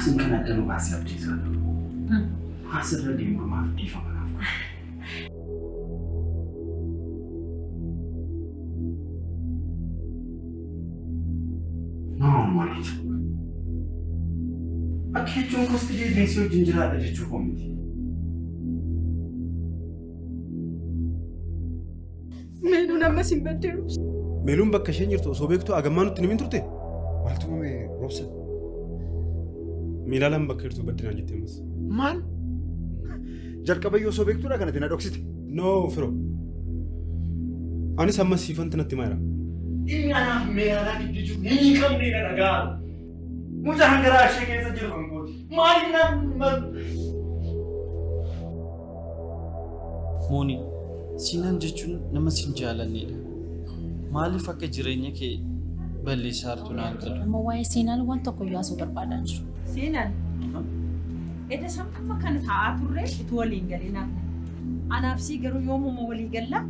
Isin kan adda nu baasee abdiisaa. Asirra deemu maaf dhiifama naaf. No, maaliif? Akka jechuun kosti deebiinsii wajjin jiraadha jechuu koo miti. Meeluun ammas hin baddeeru. Meeluun bakka isheen jirtu osoo beektu agammaa nutti hin turte? Maaltu uumame roobsa? Miilaalaan bakka jirtu baddinaan jettee ammas. Maal? Jalqabayyoo osoo beektuudha kanatti na dhoksite. No, firoo. Anis ammas siifan natti himaa jira. Inni anaaf meelaalaa gidduu jiru hin hiikamne na dhagaa. Mucaan garaa ishee keessa jiru kan kooti. Maaliif na Mooni, Siinaan jechuun nama sin jaalannedha. Maaliif akka jireenya kee balleessaa jirtu naan galu? Amma waa'ee Siinaan waan tokko iyyuu asuu barbaadaa jiru. Siinaan, edda samma kana taa'aa turre utuu waliin galee naaf. Anaaf sii garuu yoomuma walii gallaa?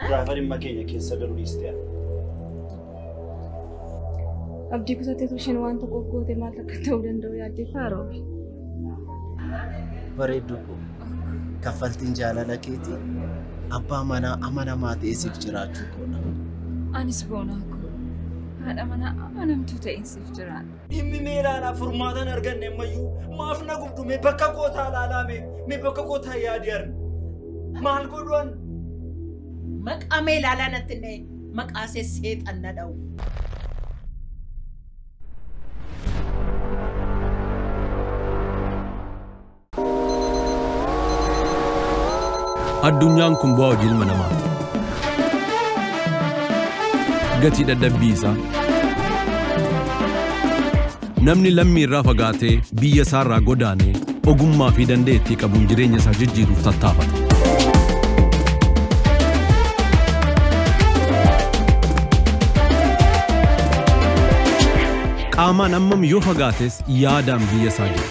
Gaafa dhimma keenya keessa galuu dhiiste. Abdii kutatteetu isheen waan tokko goote maal akka ta'uu danda'u yaaddee faaroobe. Bareedduu koo kaffaltiin jaalala keetii abbaa manaa amanamaa ta'ee siif jiraachuu koodha. Anis boonaa koo haadha manaa amanamtuu ta'een siif jiraadha. Dhimmi meelaalaa furmaatan arganne ammayyuu maaf na gubdu mee bakka kootaa ilaalaa mee bakka kootaa yaadi arme maal godhuan? Maqaa meelaalaa natti hin dha'e maqaa see seexan na dha'u. Addunyaan kun bu'aa hojii ilma namaati. Gatii dadhabbii isaa. Namni lammii irraa fagaatee biyya isaa irraa godaanee ogummaa fi dandeettii qabuun jireenya isaa jijjiiruuf tattaafata. Qaamaan hammam yoo fagaates yaadaan biyya isaa jira.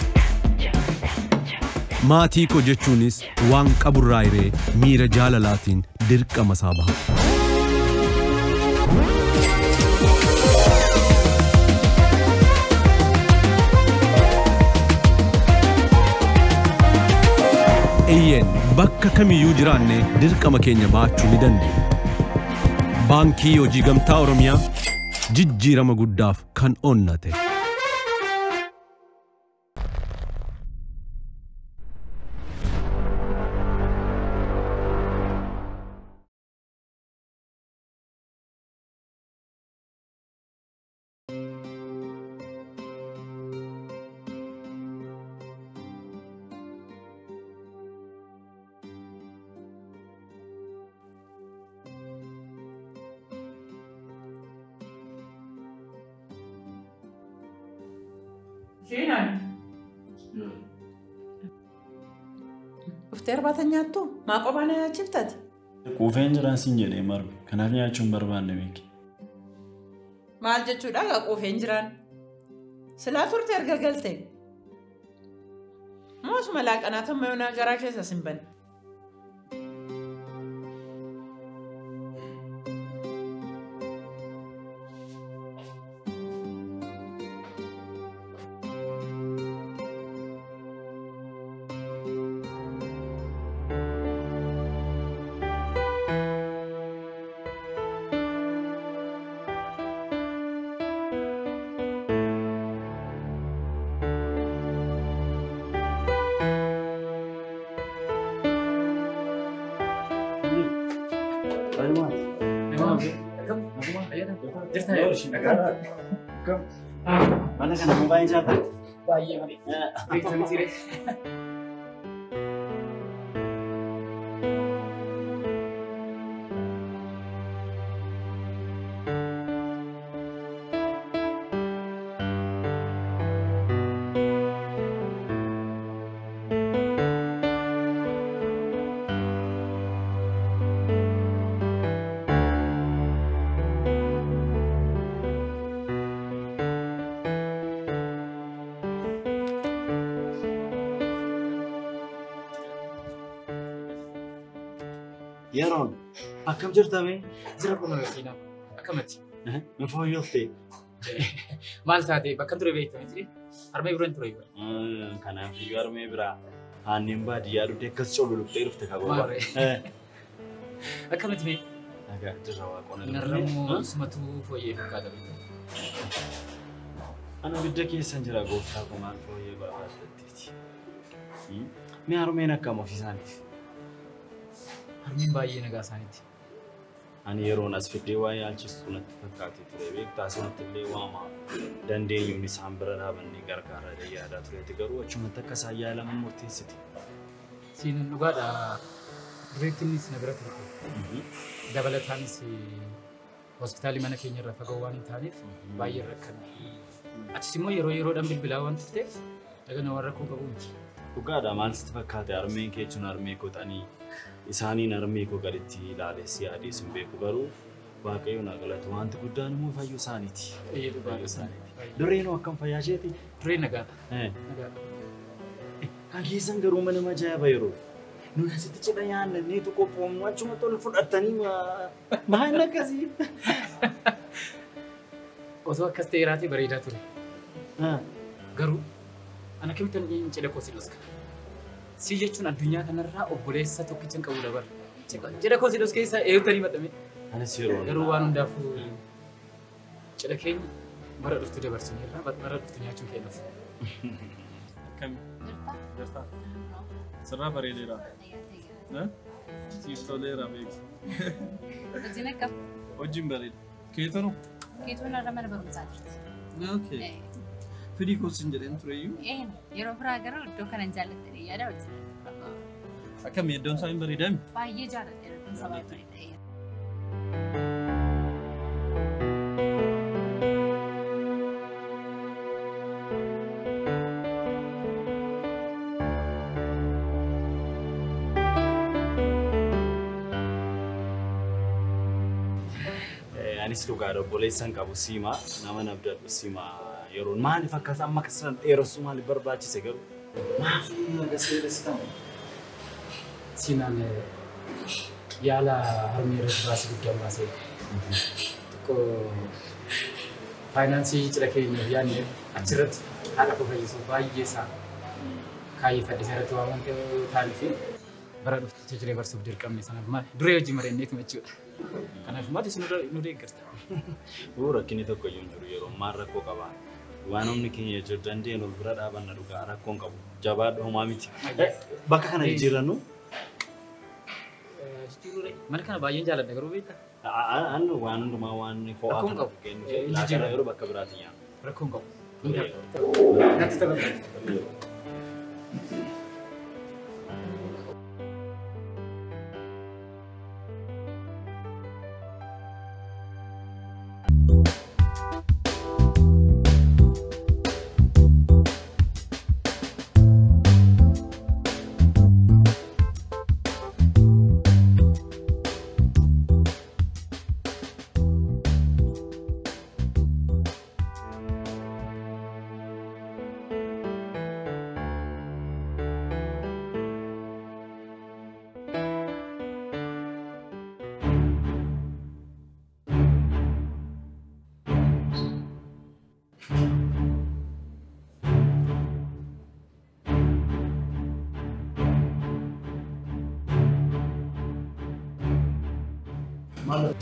Maatii koo jechuunis waan qaburraa hiree miira jaalalaatiin dirqama isaa baha. Eeyyeen bakka kamiyyuu jiraanne dirqama keenya baachuu ni dandeenya. Baankii Hojii Gamtaa Oromiyaa jijjiirama guddaaf kan onnate. Siinaan. Dhuftee irbaata nyaattu? Maa qophaa na nyaachiftati? Quufeen jiraan siin jedhee marbe. Kanaaf nyaachuu hin barbaanne beeki. Maal jechuudha egaa quufeen jiraan? Silaa turte erga galte. Moosuma laaqanaa tamma yoonaa garaa keessa sin bane. Mana kana mu baay'ee jaalladha. Baay'ee malee. Beektanii ture. Yeroon akkam jirta bee? Jira kun Siinaa. Akkamatti? Nu fooyyofte. Maal taate bakka ture beektu miti? Harmee biraan ture iyyuu. Kanaaf iyyuu harmee biraa aannan baadiyyaa dhuftee akkas cululuqxee dhufte kababa. Akkamitti mee? Nagaa dirra waaqoon. Narrammoo sumatu fooyyee fakkaata beektu. Ana bidda keessan jira gooftaa koo maal fooyyee barbaaddatteeti. Mee harmeen akkam ofii isaaniif? Harmeen baay'ee nagaa isaaniiti. Ani yeroon as fiddee waa yaalchistu natti fakkaate ture beektaa asumatti illee waama dandeenyuun isaan bira dhaabannee gargaaraa yaadaa tureeti garuu achumatti akka isaan yaalaman murteessite. Siin dhugaadha. Dureetti innis na bira ture. Dabalataanis hospitaalli mana keenya irraa fagoo waan hin taaneef baay'ee rakkanne. Atis immoo yeroo yeroodhaan bilbilaa waan turteef dhagana waan rakkoo qabu miti. Dhugaadha maal sitti fakkaate harmeen kee jechuun harmee koo isaaniin harmee koo gaditti ilaales yaadee sin beeku garuu waaqayyo na galatu wanti guddaan immoo fayyuu isaaniiti. Fayyuu isaaniiti. Dureenoo akkam fayyaa isheeti? Dureen nagaadha. Nagaadha. Kan keessan garuu mana ajaa'iba yeroo nuyi asitti cidha nyaannanneetu qophoomnu achumatti ol fudhatanii maal akkasii? Osoo akkas ta'e raatee bareedaa ture. Garuu ana kamittan cidha koo si dhoska. Si jechuun addunyaa kanarraa obboleessa tokkicha hin qabu dabar. Cidha koo si dhoska keessa eeyyutanii maxxame. Anis yeroo garuu waan hundaafuu cidha keenya bara dhuftu dabarsineerra bara dhuftu nyaachuun kee dhufu. Akkami? Jirta? Sirraa bareedeera. Siif toleera beeku. Hojiin akkam? Hojiin bareeda. Keetonoo? Keetoon har'a mana barumsaa jirti. Okay. Fidii koos hin jedheen tureyyuu? Yeroo biraa garuu iddoo kana hin jaallattan yaada hojii. Akkami iddoon isaa hin bareedaami? Baay'ee jaalladha iddoon isaa baay'ee bareeda. Anis dhugaadha obboleessan qabu siimaa nama nabdadhu siimaa yeroon maaliif akkas amma akkasumas dheeressuu maaliif barbaachise garuu maaf akkas dheeressitan? Siinaan yaala harmee irratti baasii guddaa baasee xiqqoo faayinaansii cidha keenyaaf yaadne achirratti haadha koo fayyisuuf baay'ee isaa kaayyeffadhe irratti waan wanta ta'aniif bara dhuftu tajaajila barsuuf dirqamne sanaaf duree hojii mareenneetuma jechuudha. Kanaaf maatii sun nu deeggarta. Rakkinni tokko iyyuu hin jiru yeroo maal rakkoo qaba. Waan humni keenya jiru dandeenyu ol bira dhaabanna dhugaa rakkoon qabu. Jabaadhu homaa miti. Bakka kana jijjiirannu. Mana kana baay'een jaalladha garuu beektaa? Annu waan hundumaa waan ho'aa Rakkoon qabu. Jijjiirra yeroo bakka biraatti nyaanna. Rakkoon qabu. Natti tola.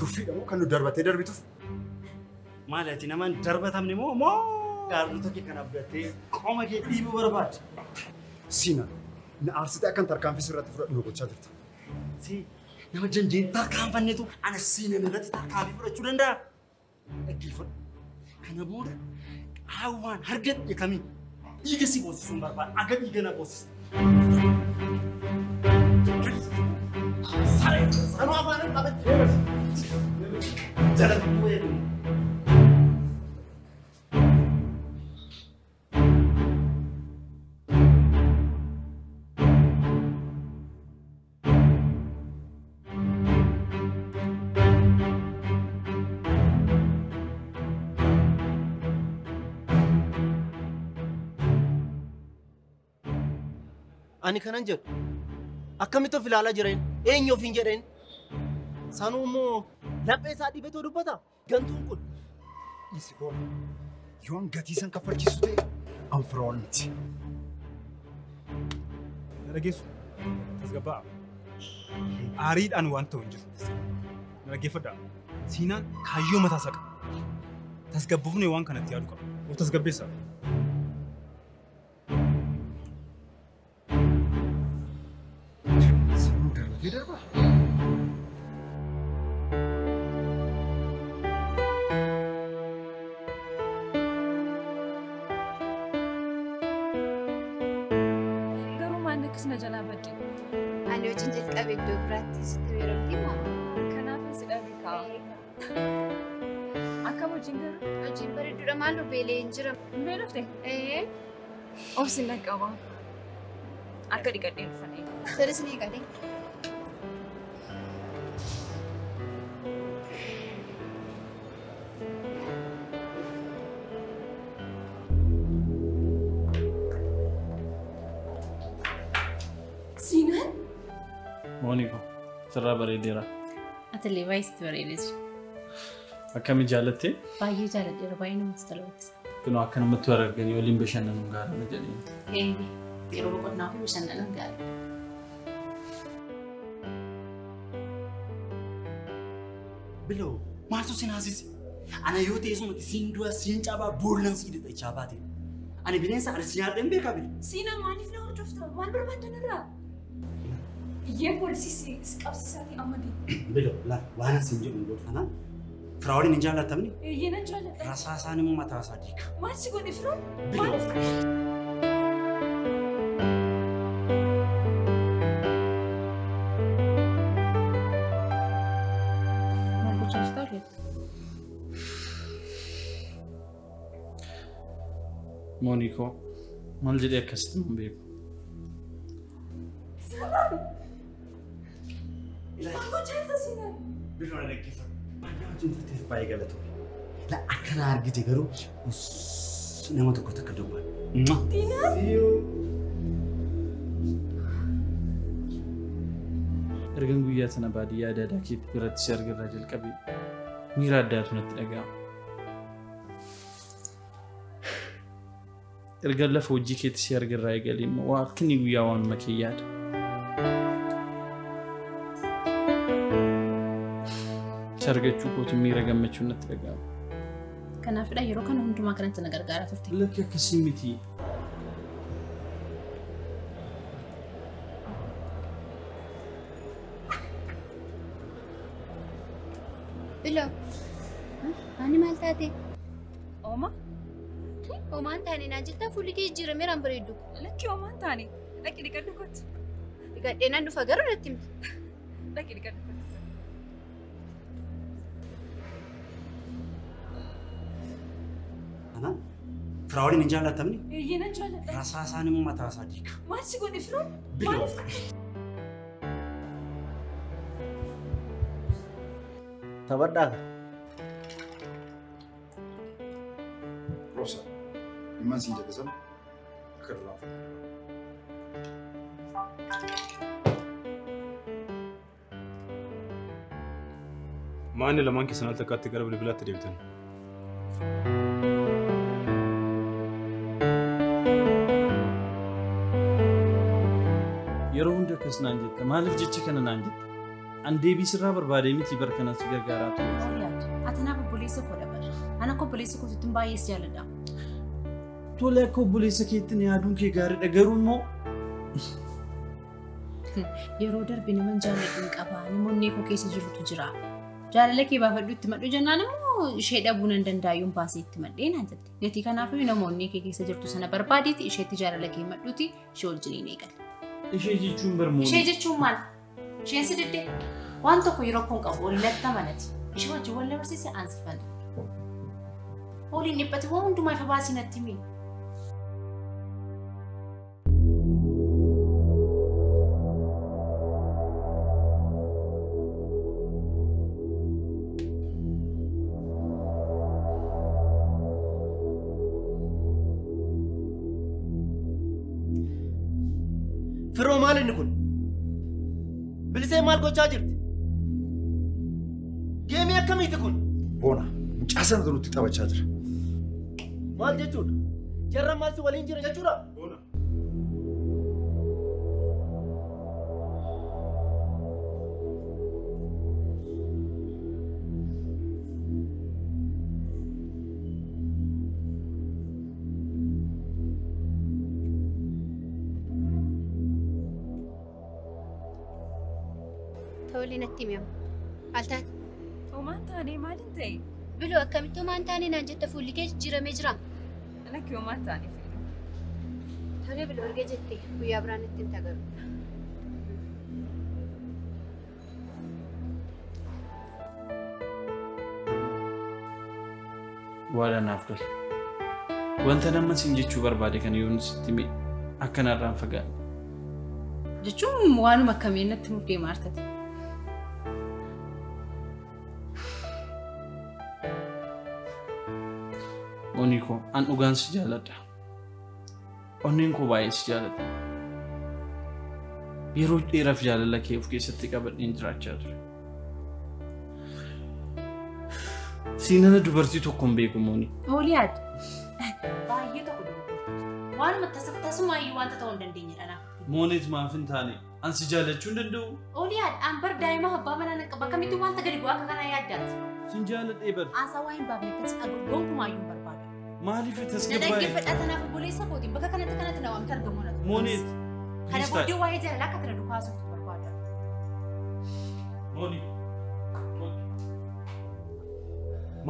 Tuffiidha moo kan nu darbatee darbituuf? Maali ati nama hin darbatamne moo moo gaarrota kee kana abdattee qoma kee dhiibuu barbaadde? Siina na aarsitee akkan tarkaanfii sirratti fudhadhu nu gochaa jirta. Si nama janjeen tarkaanfannetu ana siinan irratti tarkaanfii fudhachuu danda'a? Dhaggeeffadhu. Kana booda qaawwaan argadhe kamiin dhiiga si boosisuun barbaada. Aga dhiiga na boosista. Saree sanuu afaan qabachee. Jala bu'ee. Ani kanan jedhu akkamitti of ilaalaa jireen eenyu ofiin jedheen sanuu immoo laphee isaa dhibeetoo dubbata gantuun kun. Dhiisi boona. Yoon gatii san kaffalchiisu ta'e an firoon miti. Na dhageessu tasgabbaa'a. Aariidhaan waan ta'u hin jiru. Na dhaggeeffadhaa. Siinaan kaayyoo mataa isaa qaba. Tasgabboofnee waan kanatti yaadu qaba. Of tasgabbeessaa. Sammuu darbatee darbaa? Garuu maal akkas na jalaa badde? Ani hojiin jalqabe iddoo biraatti sitti weerarti moo? Kanaaf si dhabe kaa. Akkam hojiin garuu? Hojiin bareeduudha maaloo beelee hin jira. Beelofte? Ee. Obsi na qaba. Harka dhiqadheen dhufanii. Toles ni dhiqadhe. Siinaan? Mooniko, sirraa bareedeera. Ati illee baay'ee sitti bareedee jira. Akkami jaalattee? Baay'ee jaaladheera, baay'ee namatti tola beeksisa. Kunoo akka namatti wal arganii waliin bashannanuun gaariidha jedheen. Ee, yeroo boqonnaa fi bashannanuun gaariidha. Biloo maaltu si naasise? Ana yoo ta'e sumatti siin du'a siin cabaa boollan sii dhiqachaa baate. Ani bineensa ani si nyaadheen beekaa bile. Siinaa maaliif na hordofta? Maal barbaaddan irraa? Iyyee poolisii si qabsiisaatii amma deemu. Biloo laal waan asiin jedhu hin godhu kanaan firaa waliin hin jaallatamni? Eeyyee nan jaalladha. Rasaasaan immoo mataa isaa diiga. Maal si godhe firoon? Biloo. Maaliif? Maal gochaa jirta Oliyyaatti? Mooniko, maal jedhee akkasitti hin beeku. Siinaan! Maal gochaa jirta Siinaan? Biloo na dhaggeeffadhu. Baay'ee wajjin turteef baay'ee galatoomi. La akkana argite garuu nama tokko takka dubbadhu. Siinaan! Ergan guyyaa sana baadiyyaa adaadaa keetti biratti si argirraa jalqabee miira addaatu natti dhaga'ama. Ergan lafa hojii keetti si argirraa eegalee immoo waa akkanni guyyaa waanuma kee yaada. Si argachuu kootu miira gammachuu natti dhaga'ama. Kanaafidha yeroo kana hundumaa kanatti na gargaaraa turte. Lakki akkasii miti. Biloo. Ani maal taate? Ooma? Omaan taane naan jettaa fuulli kee jijjiirameera an bareeddu. Lakki omaan taane. Dhaqi dhiqadhu kottu. Dhiqadhee nan dhufa garuu natti himti. Dhaqi dhiqadhu kottu. Kanaan firaa waliin hin jaallatamni? Eeyyee nan jaalladha. Rasaasaan immoo mataa isaa diiga. Maal si godhe firoon? Biloo. Maaliif? Taphadhaa. Rosa, dhimma siin jedhe sana akka duraan fudhadhu. Maanni lamaan keessan al takkaatti gara bilbilaatti deemtan? Yeroo hunda akkas naan jetta. Maaliif jecha kana naan jetta? An deebii sirraa barbaadee miti bara kanas si gargaaraa ture. Oliyaad, ati naaf obboleessa koo dabar. Ana akka obboleessa kootitti baay'ee si jaalladha. Tole akka obboleessa keetti yaaduun kee gaariidha garuu immoo Yeroo darbe naman jaalladhu hin qaba. Namoonni koo keessa jirutu jira. Jaalala kee baafadhu itti madhu jennaan immoo ishee dhabuu nan danda'ayyuun baasee itti madhee naan jette. Gatii kanaafuu namoonni kee keessa jirtu sana barbaadeeti isheetti jaalala kee madhuuti ishee wajjiniin eegale. Ishee jechuun barmoonni. Ishee jechuun maal? Isheen si diddee waan tokko yeroo kun qabu walitti amanati. Ishee wajjin wal dabarsiise aan si fala. Waliin dhiphate waan hundumaa ifa baasii natti himi. Firoo maal inni kun? Bilisee maal gochaa jirti? Geemii akkamiiti kun? Boona, Mucaa sanatu nutti taphachaa jira. Maal jechuudha? Jarra maal si waliin jira jechuudha? Tole natti himi. Maal taate? Homaan taane maaliin ta'e? Biloo akkamitti homaan taane naan jetta fuulli kee jijjiiramee jira. Lakki homaan taane fedhu. Tole biloo erga jette guyyaa biraan natti himta garuu. Waadaa naaf gali. Wanta nama siin jechuu barbaade kana yoon sitti hime akkanarraan fagaadhe. Jechuun waanuma akkamiin natti himuuf deemaa jirtati. Onni koo an dhugaan si jaaladha. Onneen koo baay'ee si jaalladha. Yeroo dheeraaf jaalala kee of keessatti qabadheen jiraachaa ture. Siinana dubartii tokko hin beeku Mooni. Ooliyaad baay'ee tokko dogoggorte. Waanuma tasumaayyuu wanta ta'uu hin dandeenyedha naaf. Mooneet maaf hin taane an si jaallachuu hin danda'u. Ooliyaad an bar daa'ima abbaa manaa nan qaba akkamitti wanta gadi bu'aa akka kanaa yaaddaati. Sin jaalladhee bar. Haasaa waa hin baafne akkas qabu gonkumaayyuu hin barbaadu. Maaliif Na tasgabbaa'e? dhaggeeffadhaa tanaaf obboleessa kootiin bakka kanatti kanatti na waamte argamu na. Mooneet. Kana booddee waa'ee jaalalaa akka tana dukaasuuf barbaada. Mooni.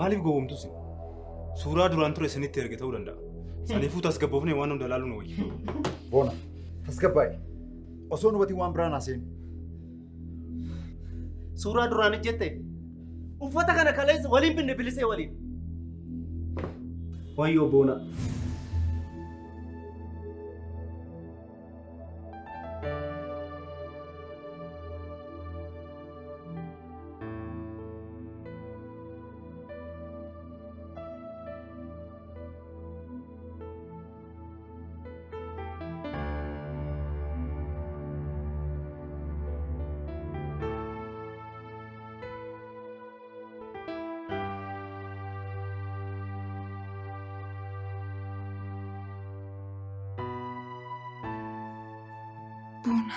Maaliif gowwoomtu sin? Suuraa duraan ture sanitti erge ta'uu danda'a. Saniifuu tasgabboofnee waan hunda ilaaluu nu wayya. Boona, tasgabbaa'i. Osoo nu hubatiin waan biraan haaseen. Suuraa duraan jette uffata kana kaleessa waliin binne bilisee waliin. Wayyoo Boona. Boona.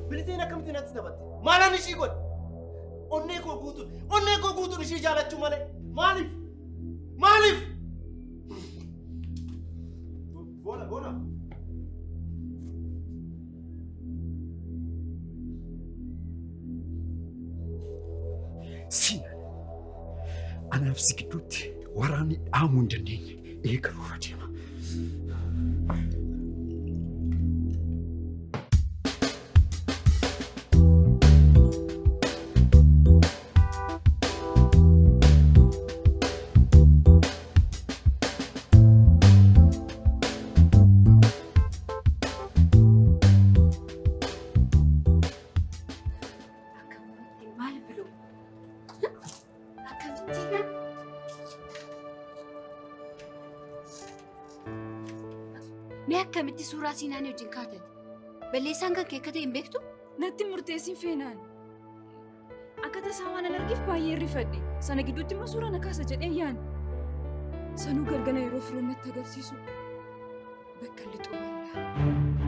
Biliseen akkamitti natti taphatte? Maalaan ishii godhe? Onnee koo guutuun, onnee koo guutuun ishii jaalachuu malee maaliif? Maaliif? Boona, Boona. Siinaan anaaf si gidduutti waraanni dhaamuu hin dandeenye eegaluuf adeema. Maal biloo? Akkamitti? Mee akkamitti suuraa Siinaanii wajjin kaatati? Balleessaan kan kee akka ta'e hin beektu? Natti murteessin feenaan. Akka tasaa waan an argeef baay'ee rifadhe. Sana gidduutti immoo suuraa na kaasa jedhee yaadne. Sanuu galgala yeroo firoon natti agarsiisu bakka lixuu bal'aa.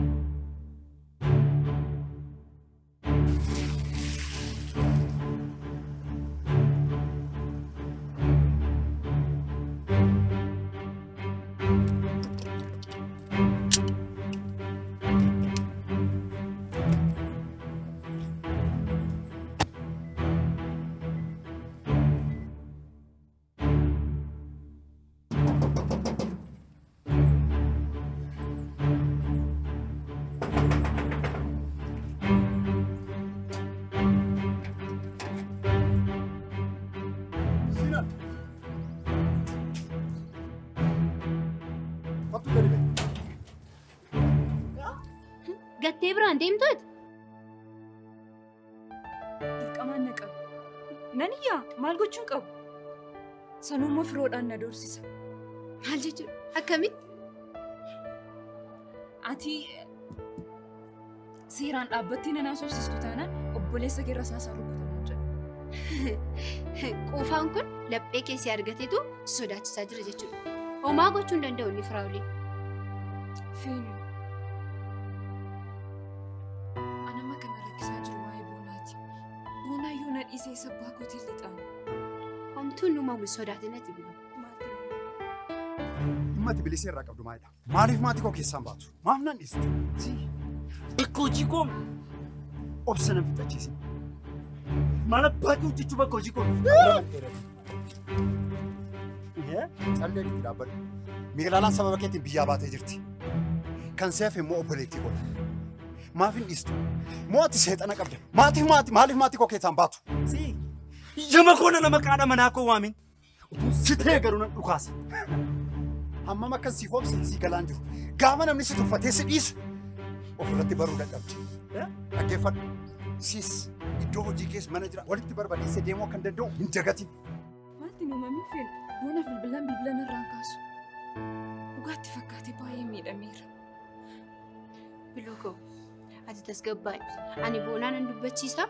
Sinan! Fattu gadi ba'i. Gattee biraan deemtuuti? Nan iyyaa maal gochuun qabu? Sanuummoo firoodhaan na doorsisa. Maal jechuudha? Akkamitti? Ati seeraan dhaabbattee na naasofsiistu taanaan obboleessa kee rasaasaa rukutan jedha. Quufaan kun laphee keessi argateetu sodaachisaa jira jechuudha. Homaa gochuu hin danda'u inni Firaa'oliin. Feenu. Ani amma kana rakkisaa jiru waa'ee Boonaati. Boonaa yoo na dhiisee sabbaa kootiin lixaama. Homtuun uumamu sodaatin ati biloo. Dhimma ati bilisee irraa qabdu maalidha? Maaliif maatii koo keessaan baatu? Maaf nan dhiistu? Bakka hojii koo obsa nan fixachiisin. Maal abbaa kee hojjechuu bakka hojii koo? Callee itti dhaabbadhu. Meelaalaan sababa keetiin biyyaa baatee jirti. Kan si hafe immoo obboleettii koodha. Maaf hin dhiistu? Moo ati seexana qabda? Maatiif maatii maaliif maatii koo keessaan baatu? Yama koo nama qaadha manaa koo waamin. Utuu si ta'e garuu nan dhukaasa. Hammam akkan siif obse sii galaan jiru. Gaafa namni si tuffatee si dhiisu ofirratti baruu dadhabde. Dhaggeeffadhu. Siis iddoo hojii keessa mana jira walitti barbadeessee deemuu akka hin danda'u hin dagatin. Maalti uumamin feenu? Boonaaf bilbilaan bilbilaan irraan kaasu. Dhugaatti fakkaatee baay'ee miidhameera. Biloo koo ati tasgabbaa'i. Ani Boonaa nan dubbachiisa.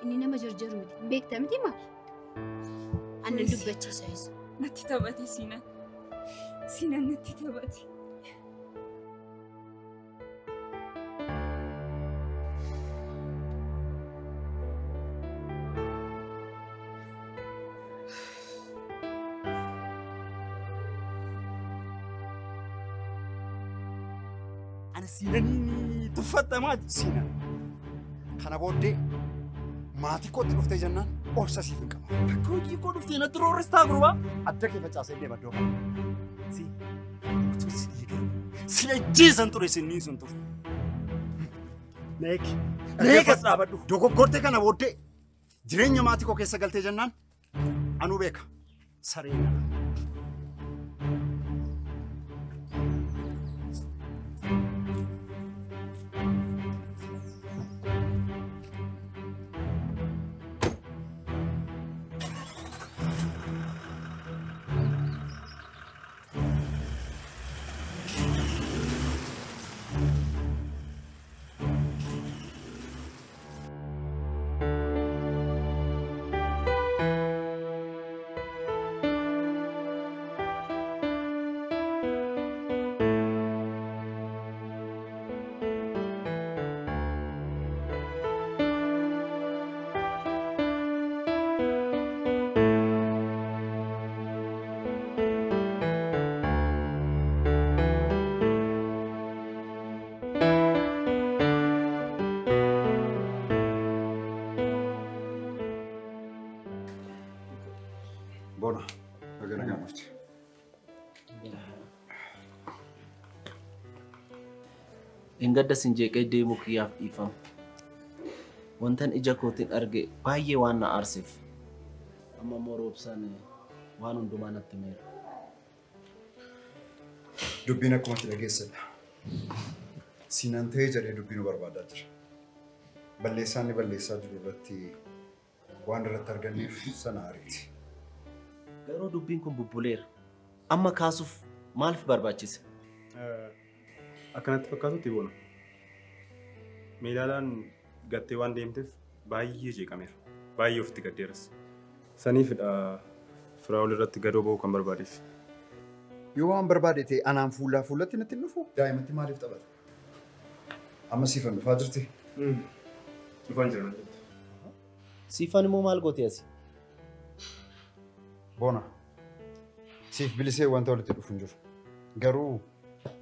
Inni nama jarjaru miti. Hin beekta miti maal? Ani nan dubbachiisa isa. Natti taphate Siinaan. Siinaan natti taphate. Ani Siinanii tuffatamaati. Siinan. Kana booddee maatii kootti dhuftee jennaan obsa siif hin qabu. Bakka hojii koo dhuftee natti roorristaa gurbaa. Adda kee facaasee deema iddoo kana. Si utuu si dhiigan si ajjeesan ture sinniin sun ture. Neeki. Neekas dhaabadhu. Dogoggortee kana booddee jireenya maatii koo keessa galtee jennaan anuu beeka. Saree nana. Bona, baga nagaan dhufte. Hin sin jeeqee deemuu kiyyaaf dhiifama. Wantan ija kootiin arge baay'ee waan na aarseef. Amma immoo roobsaan waan hundumaa natti himeera. Dubbiin akkuma ati dhageessedha. Siinaan ta'ee jedhee dubbii nu barbaadaa jira. Balleessaan inni balleessaa jiru irratti waan irratti arganneef sana ariiti. Garuu dubbiin kun bubbuleera. Amma kaasuuf maaliif barbaachise? Akkanatti fakkaatutti Boona. Meelaalaan gattee waan deemteef baay'ee jeeqameera. Baay'ee ofitti gaddeeras. Saniifidha Firaa'ol irratti gadoo ba'uu kan barbaadeef. Yoo waan barbaade ta'e anaan fuulaa fuulatti natti hin dhufu. Daa'imatti maaliif taphata? Amma Siifan dhufaa jirti? Dhufaan jira natti. Siifan immoo maal goote asi? Boona, siif bilisee wanta walitti dhufu hin jiru. Garuu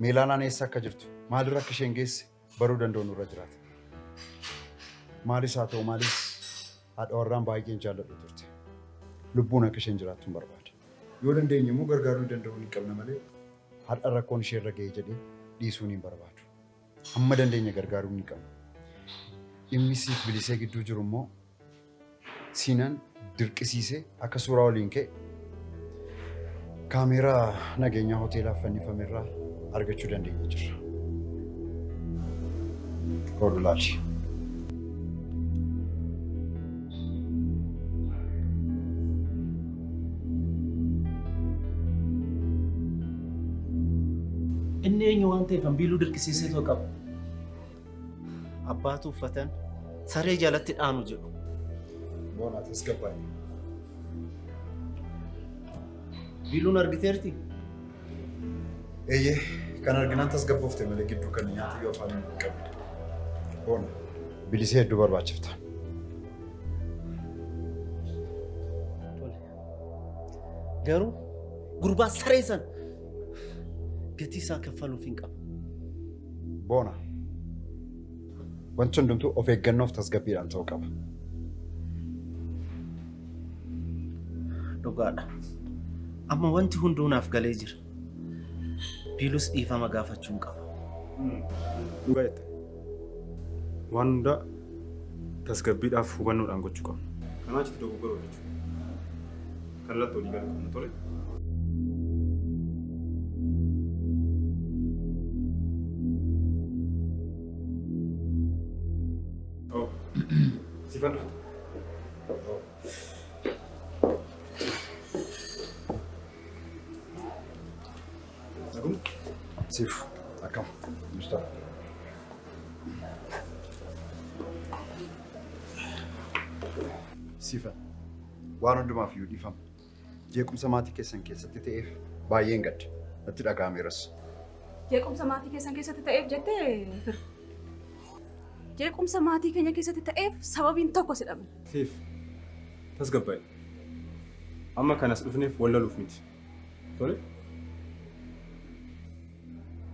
Meelaalaan eessa akka jirtu, maalirra akka isheen geesse baruu danda'u nurra jiraata. Maalis haa ta'u maalis haadha warraan baay'een jaalladhu turte. Lubbuun akka isheen jiraattu hin barbaada. Yoo dandeenye immoo gargaaruu danda'uu ni qabna malee haadha rakkoon ishee irra ga'e jedhee dhiisuu hin barbaadu. Hamma dandeenye gargaaruu ni qabna. Dhimmi siif bilisee gidduu jiru immoo Siinaan dirqisiisee akka suuraa waliin ka'e kaameeraa nageenyaa hoteelaaf fannifame irraa argachuu dandeenya jirra. Oduu laali. Inni eenyu waan ta'eef biiluu dirqisiisee too qaba. Abbaatu uffatan saree jalatti dhaanu jedhu. Boonaa tasgabbaa'e. Biiluun argiteerti? Eeyyee, kan arginaan tasgabboofte malee gidduu kan nyaata yoo afaan hin qabne. Boona, bilisee hedduu barbaachifta. Garuu gurbaa saree sana gatii isaa kaffaluuf hin qabu. Boona, wanti hundumtuu of eeggannoof tasgabbiidhaan ta'uu qaba. Dhugaadha. Amma wanti hunduu naaf galee jira. Biilus dhiifama gaafachuu hin qaba. Dhugaa jette. Waan hundaa tasgabbiidhaaf hubannoodhaan gochuu qabna. Kanaa achitti dogoggora jechuudha. Kallattii olii galuu qabna tole. Oh, siifan dhufte. Siif, akkam, Mustapha. Siifa, waan hundumaaf iyyuu dhiifama. Jeequmsa maatii keessan keessatti ta'eef baay'een gadda. Natti dhaga'ameeras. Jeequmsa maatii keessan keessatti ta'eef jettee fir. Jeequmsa maatii keenya keessatti ta'eef sababiin tokko si dhabne. Siif, tasgabbaa'e. Amma kanas dhufneef wal loluuf miti. Tole?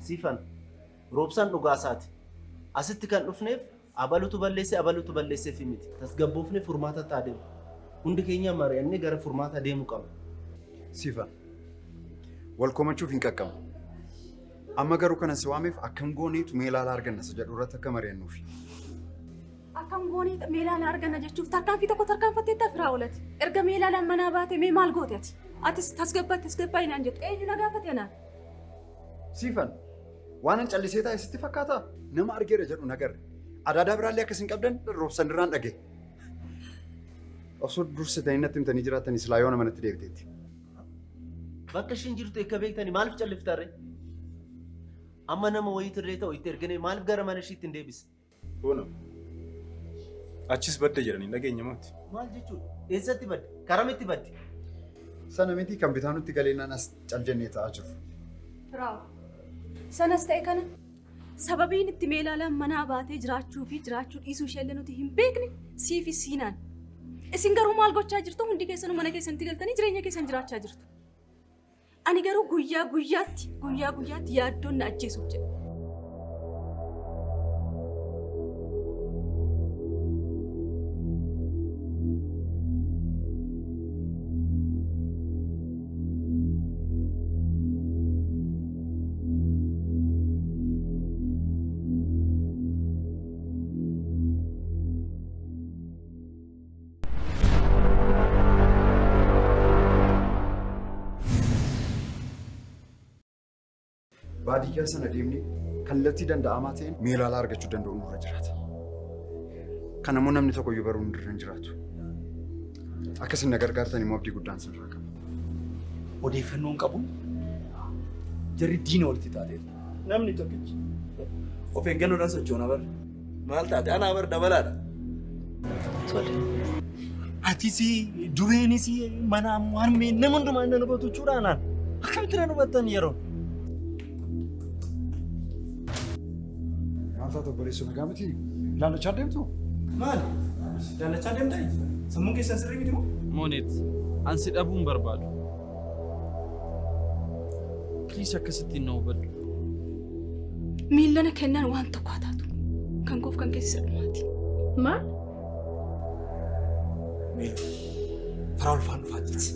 Siifan, roobsaan dhugaasaati. Asitti kan dhufneef abalutu balleesse abalutu balleesseef miti. Tasgabboofne furmaata adeemu. Hundi keenya mari'annee gara furmaata deemuu qabna. Siifan, wal komachuuf hin qaqqabnu. Amma garuu kanan si waameef akkam gooneetu meelaalaa arganna isa jedhu irratti akka mari'annuufi. Akkam gooneetu meelaalaa arganna jechuuf tarkaanfii tokko tarkaanfatteetta firaa oolati. Erga meelaalaan manaa baate mee maal goote ati? Atis tasgabbaa'e naan jettu. Eenyu na gaafate anaan? Siifan, waan an callisee taa'e sitti fakkaataa? Nama argeera jedhu nagarre. Adaadaa biraallee akkas hin qabdan roobsan irraan dhage. Osoo dursitanii natti himtanii jiraatanii silaa yoona manatti deebiteetti. Bakka isheen jirtu akka beektanii maaliif calliftarree? Amma nama wayiitirree ta'u itti erginee maaliif gara mana ishiitti hin deebisne? Boona, achis badde jedhanii dhageenya maati. Maal jechuudha? Eessatti badde? Karamitti badde? Sana miti kan bitaa nutti galeenaan as cal jennee taa'aa jiru. Firaawo, sanas ta'e kana sababiin itti meelaalaan manaa baatee jiraachuu fi jiraachuu dhiisuu isheellee nuti hin beekne sii fi siinaan. Isin garuu maal gochaa jirtu? Hundi keessanuu mana keessanitti galtanii jireenya keessan jiraachaa jirtu. Ani garuu guyyaa guyyaatti yaaddoon na ajjeesuuf jedha. Baadiyyaa sana deemnee kallattii danda'amaa ta'een meelaalaa argachuu danda'u nurra jiraata. Kan ammoo namni tokko iyyuu baruu irra hin jiraatu. Akkasin na gargaartan immoo abdii guddaan sirraa qaba. Odeeffannoon qabu jarri diina walitti taateera. Namni tokkichi of eeggannoodhaan sochoona bara. Maal taate anaa bara dabalaadha. Tole. Atis dureenis mana harmee nama hundumaa inni hubatu jechuudha anaan. Akkamitti na hubattan yeroo? Maal taate obboleessoo nagaa miti? Ilaalachaa deemtu? Maali? Ilaalachaa deemtaa? Sammuun keessan sirrii miti moo? Moonet, an si dhabuu hin barbaadu. Please akkasittiin na hubadhu. Miillana kennaan waan tokko haa taatu. Kan koof kan keessa dhumaati. Maal? Miiluu, faraa ulfaan dhufaa jirti.